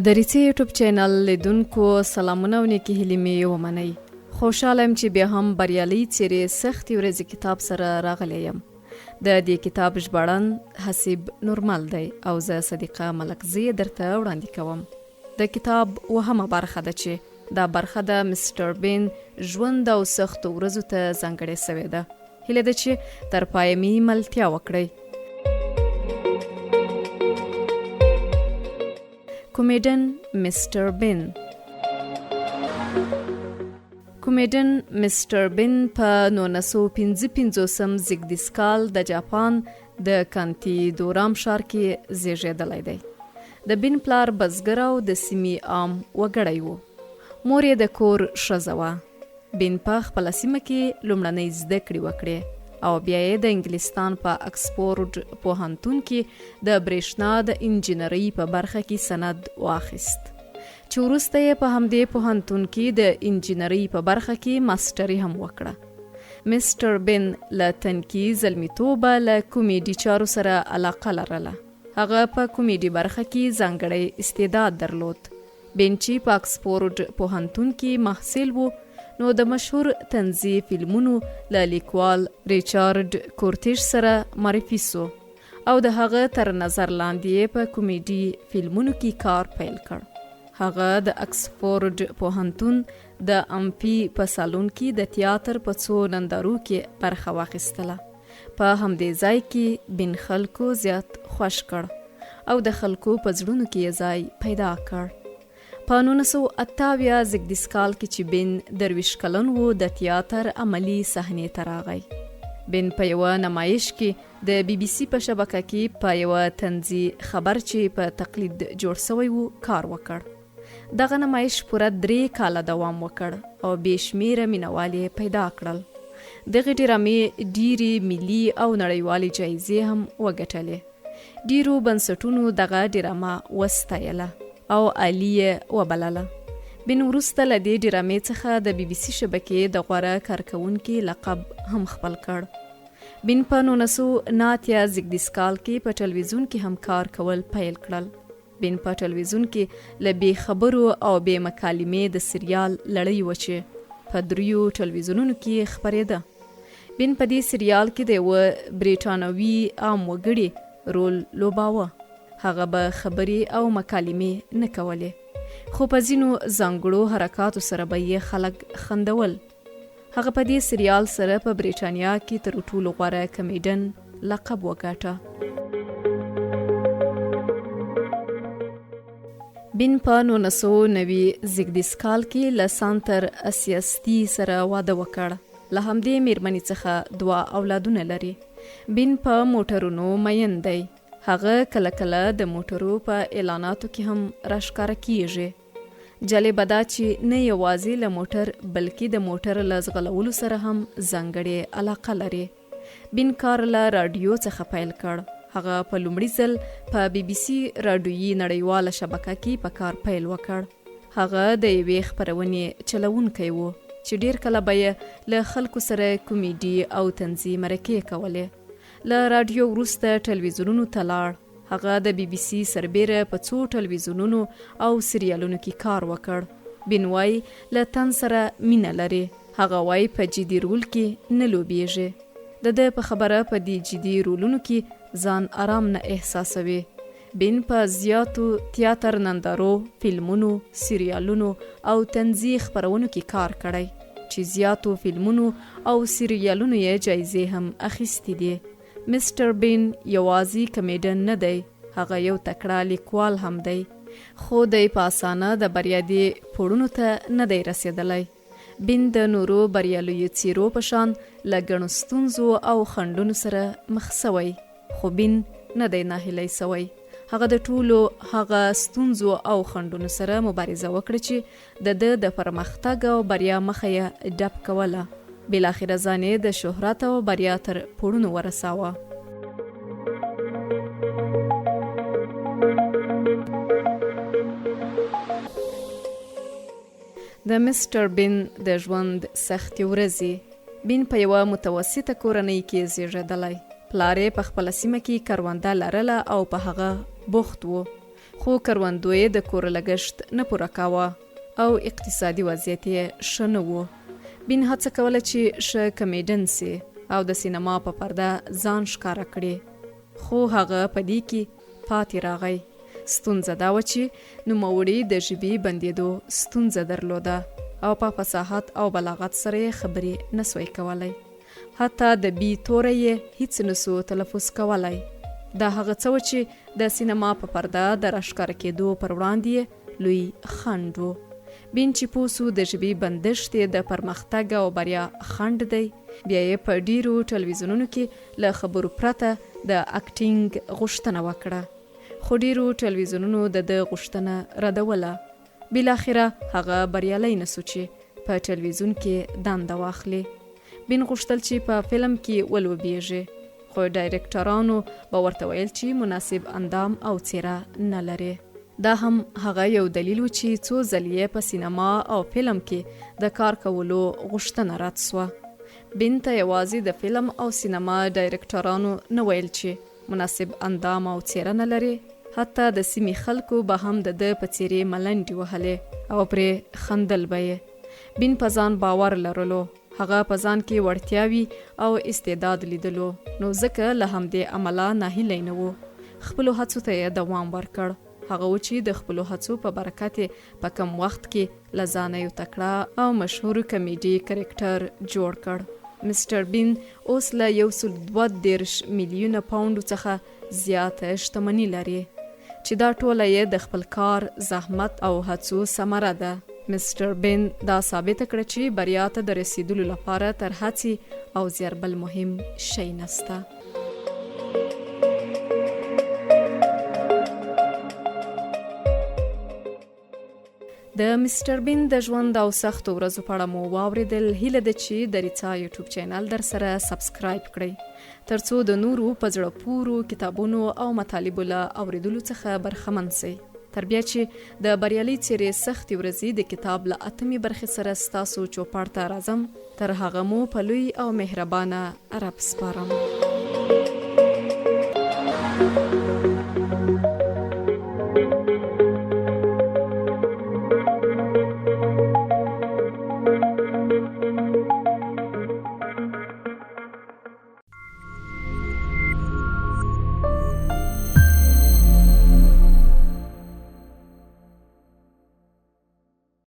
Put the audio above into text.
دریڅې یوټیوب چینل لیدونکو سلامونه او نیکې هیلې مې ومنئ. خوشاله یم چې بیا هم بریالۍ څېرې سختې ورځې کتاب سره راغلی یم. د دې کتاب ژباړن حسیب نورمل دی او زه صدیقه ملکزی درته وړاندې کوم. د کتاب اوهمه برخه ده چې دا برخه د مسټر بین ژوند او سختو ورځو ته ځانګړې شوې ده. هیله ده چې تر پایه مې ملتیا وکړئ. کومیډن مسټر بین. کومیډن مسټر بین په 1955 زیږدیز کال د جاپان د کانتي دورام ښار کې زیږیدلی دی. د بین پلار بزګر او د سیمې عام وګړی و. مور یې د کور ښځه وه. بین په خپله سیمه کې لومړنۍ زده کړې وکړې او بیا یې د انګلستان په اکسفورډ پوهنتون کې د برېښنا د انجینرۍ په برخه کې سند واخیست، چې وروسته یې په همدې پوهنتون کې د انجینرۍ په برخه کې ماسټري هم وکړه. مسټر بین له تنکي زلمیتوبه له کومیډي چارو سره علاقه لرله. هغه په کومیډي برخه کې ځانګړی استعداد درلود. بین چې په اکسفورډ پوهنتون کې محصل و، نو د مشهور طنزي فلمونو له لیکوال ریچارډ کورتیش سره معرفي سو او د هغه تر نظر لاندې یې په کومیډي فلمونو کې کار پیل کړ. هغه د اکسفورډ پوهنتون د امفي په سالون کې د تیاتر په څو نندارو کې برخه واخیستله. په همدې ځای کې بین خلکو زیات خوښ کړ او د خلکو په زړونو کې یې ځای پیدا کړ. په 1978 زیږدیز کال کې چې بین 23 کلن و، د تیاتر عملي صحنې ته راغی. بین په یوه نمایش کې د بي بي سي په شبکه کې په یوه طنزي خبر چې په تقلید جوړ شوی و کار وکړ. دغه نمایش پوره 3 کاله دوام وکړ او بې شمېره مینوال یې پیدا کړل. دغې ډرامې ډېرې ملي او نړیوالې جایزې هم وګټلې. ډېرو بنسټونو دغه ډرامه وستایله او عالي یې وبلله. بن وروسته له دې ډرامې څخه د بي بي سي شبکې د غوره کارکوونکي لقب هم خپل کړ. بن په 1989 زیږدیز کال کې په ټلویزیون کې هم کار کول پیل کړل. بین په ټلویزیون کې له بې خبرو او بې مکالمې د سریال لړۍ وه چې په دریو ټلویزیونونو کې خپرېده. بین په دې سریال کې د یوه بریټانوي عام وګړي رول لوباوه. هغه به خبرې او مکالمې نه کولې، خو په ځینو ځانګړو حرکاتو سره به یې خلک خندول. هغه په دې سریال سره په بریټانیا کې تر ټولو غوره کمیډن لقب وګاټه. بین په 1990 زیږدیز کال کې له سانتر اسیاستي سره واده وکړ. له همدې میرمنې څخه 2 اولادونه لري. بین په موټرونو مین دی. هغه کله کله د موټرو په اعلاناتو کې هم راښکاره کیږي. جالبه دا چې نه یوازې له موټر بلکې د موټر له ځغلولو سره هم ځانګړې علاقه لري. بین کار له راډیو څخه پیل کړ. هغه په لومړي ځل په بي بي سي راډیويي نړیواله شبکه کې په کار پیل وکړ. هغه د یوې خپرونې چلوونکی و چې ډېر کله به یې له خلکو سره کومیډي او طنزي مرکې کولې. له راډیو وروسته ټلویزیونونو ته لاړ. هغه د بي بي سي سربېره په څو ټلویزیونونو او سریالونو کې کار وکړ. بین وايي له طنز سره مینه لري. هغه وايي په جدي رول کې نه لوبېږي. د ده په خبره په دې جدي رولونو کې ځان ارام نه احساسوي. بین په زیاتو تیاتر نندارو، فلمونو، سریالونو او طنزي خپرونو کې کار کړی، چې زیاتو فلمونو او سریالونو یې جایزې هم اخیستې دي. مسټر بین یوازې کمیډن نه دی، هغه یو تکړه لیکوال هم دی، خو دی په اسانه د بریا دې پوړونو ته نه دی رسېدلی. بین د نورو بریالیو څېرو په شان له ګڼو ستونزو او خنډونو سره مخ شوی، خو بین نه دی ناهیلی شوی. هغه د ټولو هغه ستونزو او خنډونو سره مبارزه وکړه چې د ده د پرمختګ او بریا مخه یې ډب کوله. بالاخره ځان یې د شهرت او بریا تر پوړونو ورساوه. د مسټر بین د ژوند سختې ورځې. بین په یوه متوسطه کورنۍ کې زیږېدلی. پلار یې په خپله سیمه کې کرونده لرله او په هغه بوخت و. خو کروندو یې د کور لګښت نه پوره کاوه او اقتصادي وضعیت یې ښه نه و. بین هڅه کوله چې ښه کمیډن سي او د سینما په پرده ځان ښکاره کړي، خو هغه په دې کې پاتې راغی. ستونزه دا وه چې نوموړي د ژبې بندېدو ستونزه درلوده او په فصاحت او بلاغت سره یې خبرې نه سوای کولی. حتی د بي توری یې هیڅ نه سو تلفظ کولای. دا هغه څه وه چې د سینما په پرده د راښکاره کېدو پر وړاندې یې لوی خنډ و. بین چې پوه سو د ژبې بندښت یې د پرمختګ او بریا خنډ دی، بیا یې په ډېرو ټلویزیونونو کې له خبرو پرته د اکټینګ غوښتنه وکړه. خو ډېرو ټلویزیونونو د ده غوښتنه ردوله. بالاخره هغه بریالی نه سو چې په ټلویزیون کې دنده واخلي. بین غوښتل چې په فلم کې ولوبیږي، خو ډایرکټرانو به ورته ویل چې مناسب اندام او څیره نه لري. دا هم هغه یو دلیل و چې څو ځل یې په سینما او فلم کې د کار کولو غوښتنه رد سوه. بین ته یوازې د فلم او سینما ډایرکټرانو نه ویل چې مناسب اندام او څېره نه لري، حتی د سیمې خلکو به هم د ده په څېرې ملنډې وهلې او پرې خندل به یې. بین په ځان باور لرلو، هغه په ځان کې وړتیاوي او استعداد لیدلو، نو ځکه له همدې امله ناهیلی نه و. خپلو هڅو ته یې دوام ورکړ. هغه و چې د خپلو هڅو په برکت یې په کم وخت کې له ځانه یو تکړه او مشهور کمیډي کرکټر جوړ کړ. مسټر بین اوس له 132 میلیونه پاونډو څخه زیاته شتمني لري، چې دا ټوله یې د خپل کار، زحمت او هڅو ثمره ده. مسټر بین دا ثابته کړه چې بریا ته د رسېدلو لپاره تر هڅې او زیار بل مهم شی نشته. د مسټر بین د ژوند او سختو ورځو په اړه مو واوریدل. هیله ده چې د ریڅا یوټیوب چینل در سره سبسکرایب کړئ، ترڅو د نورو په زړه پورو کتابونو او مطالبو له اوریدلو څخه برخمن سئ. تر بیا چې د بریالۍ څیرې سختې ورځې د کتاب له اتمې برخې سره ستاسو چوپړ ته راځم، تر هغه مو په لوی او مهربانه رب سپارم.